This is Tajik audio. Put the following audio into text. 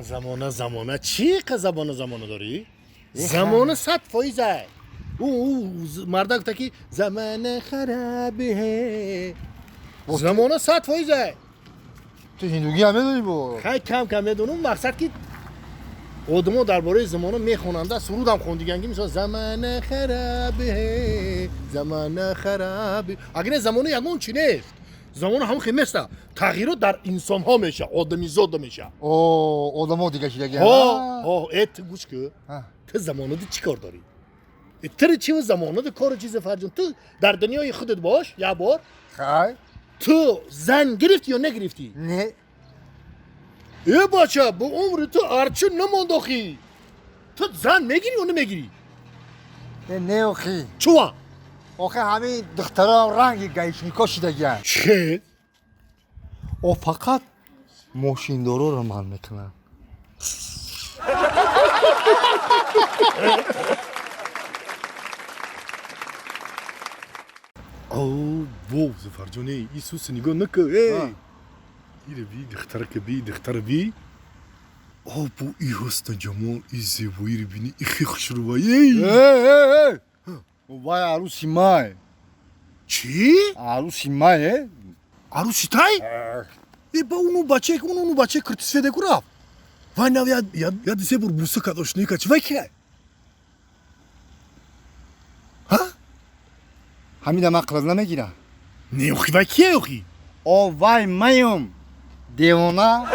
Замона, замона, чӣ қа замона, замона дорӣ? Замона 100% ай. Ӯ марда гуфта ки замона хараби, замона 100% ай. Ту ҳиндугӣ ҳам медонӣ бо? Хай, кам кам медонам. Мақсад ки одамо дар бораи замона мехонанда, сурудам хондиган ки мисол замона хараби, замона хараби. Агар не, замона ягон чи нест. Замона ҳамон хел места, тағйирот дар инсонҳо меша, одамизода меша. О, одамо дига шидаги. Ҳо, э, ту гӯш кӯ, ту замонади чӣ кор дорӣ? Тири чи замонади кору чизе, Фарҷон? Ту дар дунёи худат бош як бор. Хай. Ту зан гирифтӣ ё нагирифтӣ? Не. Э, бача, бо умри ту арчи намонд охи. Ту зан мегирӣ ё намегирӣ? Э, не охи. Чува? Охи, ҳамин духтаро ранги гаишнико шидагианд. Чӣ? О, фақат мошиндороро ман мекунам. О, во, Зафарҷоне, Исуса нигоҳ накӣ, эй! Ире би, духтарака би, духтара би. О, бо и ҳусну ҷамол, и зебоиро бини, ихи хушрӯба, эй! Эй, вай арӯси май. Чӣ? Арӯси май, э? Арӯси тай? Э, ба уну бачае, уну бачаи киртисфеде ку рафт. Вай нав я се бор буса кард, ошноӣ кард. Чи вай кия? Ҳа? Ҳамида ман қилаз намегирам. Не, охи, вай кия, охи? О, вай маём, девона.